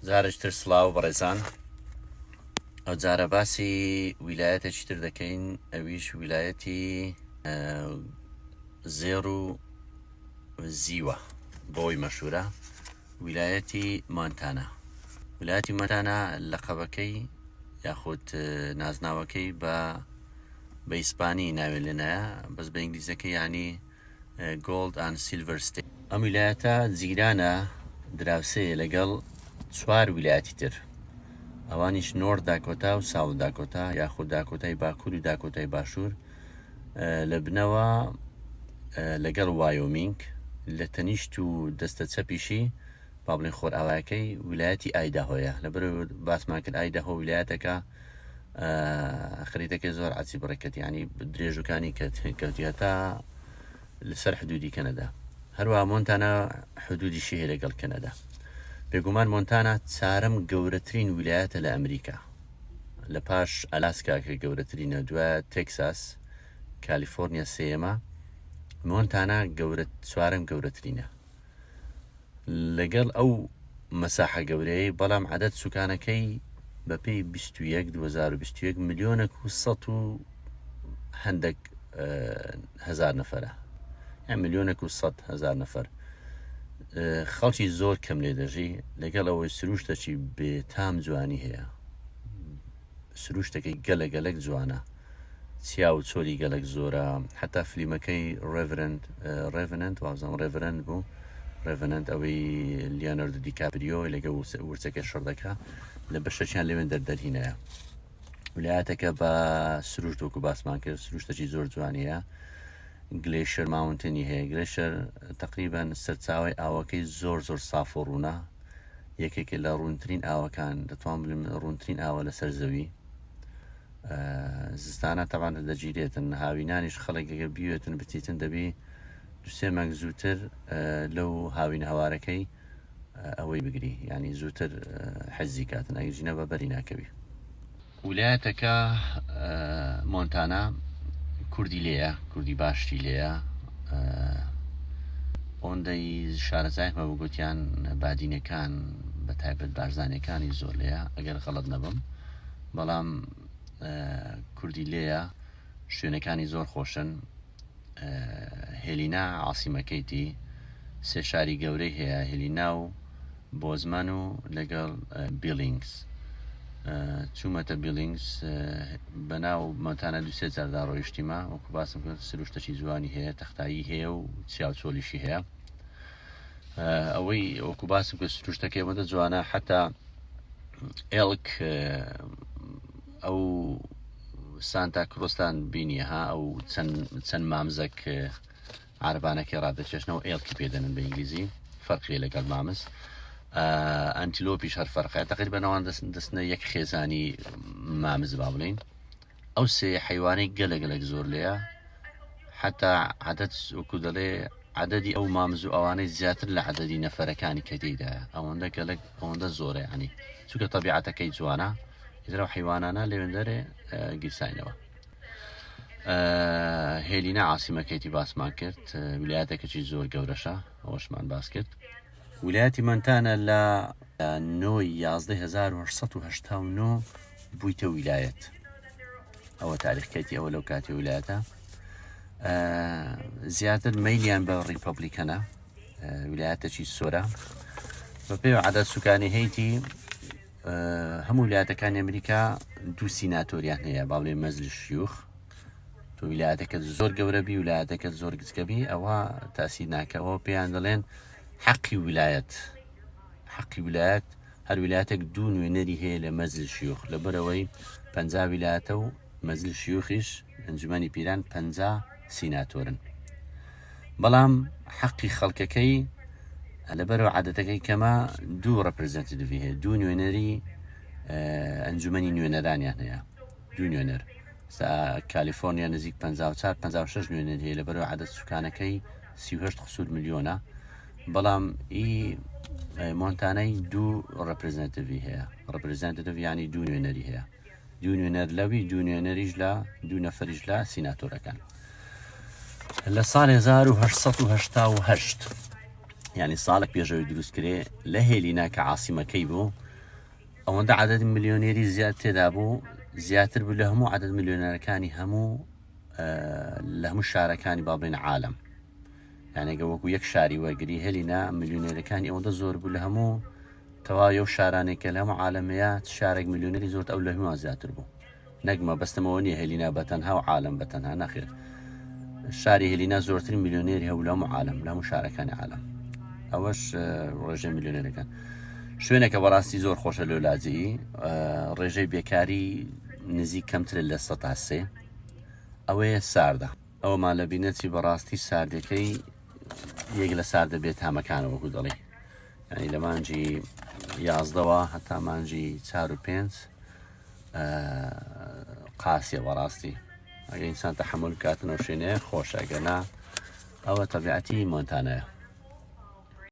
جارێکی تر سڵاو بەڕێزان ئەو جارە باسی ویلایەتێکی تر دەکەین ئەویش ویلایەتی زێڕ و زیوە بەوەی مەشهورە ویلایەتی مۆنتانا ویلایەتی مۆنتانا لەقەبەکەی یاخود نازناوەکەی بە بە ئیسپانی ناوێ لێنایە بەس بە ئینگلیزەکەی یعنی Gold and Silver State. ئەم ویلایەتە جیرانە دراوسێیە لەگەڵ چوار ویلایەتی تر ئەوانیش نۆرت داکۆتا و ساوت داکۆتا یاخود داکۆتای باکوور و داکۆتای باشوور لە بنەوە لەگەڵ وایۆمینگ لە تەنیشت و دەستە چەپیشی با بڵێن خۆرئاوایەکەی ویلایەتی ئایداهۆیە لەبەر باسمان کرد ئایداهۆ ویلایەتەکە خەریتەکەی زۆر عەجیب ڕێکەت یعنی درێژەکانی کەوتی هەتا لەسەر حدودی کەنەدا هەروە مۆنتانا حدودیشی هەیە لەگەڵ کەنەدا بێگومان مۆنتانا چارەم گەورەترین ویلایەتە لە ئەمریکا لە پاش ئەلاسکا کە گەورەترینە دوای تێکساس کالیفۆرنیا سێیەمە مۆنتانا گەورە چوارەم گەورەترینە لەگەڵ ئەو مەساحە گەورەیەی بەڵام عەدەد سوکانەکەی بەپێی 21 2021 ملیۆنێک و سەد و هەندێک هەزار نەفەرە یان ملیۆنێک و سەد هەزار نەفەر خەڵکی زۆر کەم لێ دەژی لەگەڵ ئەوەی سروشتەکی بێتام جوانی هەیە سروشتەکەی گەلە گەلەک جوانە چیا و چۆلی گەلەک زۆرە حتا فلیمەکەی Revenant Revenant وازم Revenant بوو Revenant ئەوەی لیۆناردۆ دیکاپریۆ لەگە ورچەکە شەڕ دەکا لە بەشەکیان لەوێن دەردەرهینایە ولایەتەکە بە سروشت وەکو باسمان کرد سروشتەکی زۆر جوانیە Glacier Mountain ی هەیە Glacier تقریبا سەرچاوی ئاوەکەی زۆر زۆر ساف و ڕوونە یەکێکە لە ڕوونترین ئاوەکان دەتوان بڵێم ڕوونترین ئاوە لەسەر زەوی زستانە تەبان دەگیرێتن هاوینانیش خەڵک گەگە بیوێتن بچیتن دەبی دوسێ مانگ زووتر لەو هاوین هەوارەکەی ئەوەی بگری ینی زووتر حەزی کاتن ئەگەژینە بە بەری ناکەوی ولایەتەکە مۆنتانا کوردی لێیە کوردی باشی لێیە ئەوەندەی شارەزای هەبوو گوتیان بادینەکان بە تایبەت بارزانەکانی زۆر لێیە ئەگەر غەڵت نەبم بەڵام کوردی لێیە شوێنەکانی زۆر خۆشن هێلینا عاسیمەکەیتی سێ شاری گەورەی هەیە هێلینا و بۆزمان و لەگەڵ بیڵینگس چوومەتە بیڵینگس بەناو مۆنتانا دوو سێ جاردا ڕۆیشتیمە وەکو باسم کرد سروشتەکی جوانی هەیە تەختایی هەیە و چیاوچۆلیشی هەیە ئەوەی وەکو باسم کرد سروشتەکەی ئەوەندە جوانە حتا elk ئەو سانتا کروستان بینی ها ئەو چەند چەند مامزەک عەرەبانەکەی ڕادەکێشنەوە elk ی پێدەنن بە ئینگلیزی فەرقی لەگەڵ مامز antelope یش هەر فەرقە تقریبا ئەوان دەستنە یەک خێزانی مامز با بڵین ئەو سێ حیوانەی گەلە گەلک زۆر لێیە حتا عدد وەکو دەڵێ عددی ئەو مامز و ئەوانەی زیاتر لە عددی نەفەرەکانی کە تێیدایە ئەوەندە گەلک ئەوەندە زۆرە ینی چونکە تەبیعەتەکەی جوانە ئیتر ئەو حیوانانە لەوێندەرێ گیرساینەوە هێلینا عاسیمەکەیتی باسمان کرد ویلایەتەکەی زۆر گەورەشە ئەوەشمان باس کرد ویلایەتی مۆنتانا لە 9 1989 بوویتە ویلایەت ئەوە تاریخکەیتی ئەوە لەو کاتی ویلایەتە زیاتر مەیلیان بە ڕیپەبلیکەنە ویلایەتەکی سۆرە بە پێی عادەت سوکانی هەیتی هەموو ویلایەتەکانی ئەمریکا دوو سیناتۆریان هەیە با بڵێ مەجلس شیوخ تۆ ویلایەتەکە زۆر گەورە بی ویلایەتەکە زۆر گچکە بی ئەوە تاسیر ناکەەوە پێیان دەڵێن حەقی ویلایەت حەقی ویلایەت هەر ویلایەتێک دوو نوێنەری هەیە لە مەجلس شیوخ لەبەرەوەی پ ویلایەتە و مەجلس شیوخیش ئەنجومەنی پیران 50 سیناتۆرن بەڵام حەقی خەڵکەکەی لەبەرەوە عادەتەکەی کەمە دوو representative ی هەیە دوو نوێنەری ئەنجومەنی نوێنەرانیان هەیە دوو نوێنەر کالیفۆرنیا نزیک 54 56 نوێنەر هەیە لەبەرەوە عادەت سوکانەکەی 38 قسوور ملیۆنە بەڵام ئی مۆنتانەی دوو representative ی هەیە representative ینی دوو نوێنەری هەیە دوو نوێنەر لەوی دوو نوێنەریش لە دوو نەفەریش لە سیناتۆرەکان لە ساڵ 1888 یعنی ساڵێک پێشەوەی دروست کرێ لە هێلینا کە عاسیمەکەی بوو. ئەوەندە عدد ملیۆنێری زیاد تێدا بوو زیاتر بوو لە هەموو عدد ملیۆنەرەکانی هەموو لە هەموو شارەکانی با بڵێن عالم یانێگە وەکو یەک شاری وەرگری هێلینا ملیۆنێرەکانی ئەوەندە زۆر بوو لە هەموو تەواوی ئەو شارانێک کە لە هەموو عالەمەیە چ شارێک ملیۆنەری زۆرت ئەو لە هەمووان زیاتر بوو نەک مەبەستمەوە نییە هێلینا بە تەنها و عالەم بە تەنها نەخێر شاری هێلینا زۆرترین ملیۆنێری هەبوو لە هەموو عالەم لە هەموو شارەکانی عالەم ئەوەش ڕێژەی ملیۆنێرەکان شوێنێکە بەڕاستی زۆر خۆشە لۆ لاجئی ڕێژەی بێکاری نزیک کەمترە لە 100 ئەوەیە ساردە ئەوەمان لە بینەچی بەڕاستی ساردەکەی یەک لە ساردە بێتامەکانە وەکو دەڵێ ینی لە مانجی یازدەوە هەتا مانجی چار و پێنج قاسیە بەڕاستی ئەگە ئینسان تەحمل بکاتنەوە شوێنەیە خۆشە گەنا ئەوە تەبیعەتی مۆنتانەیە.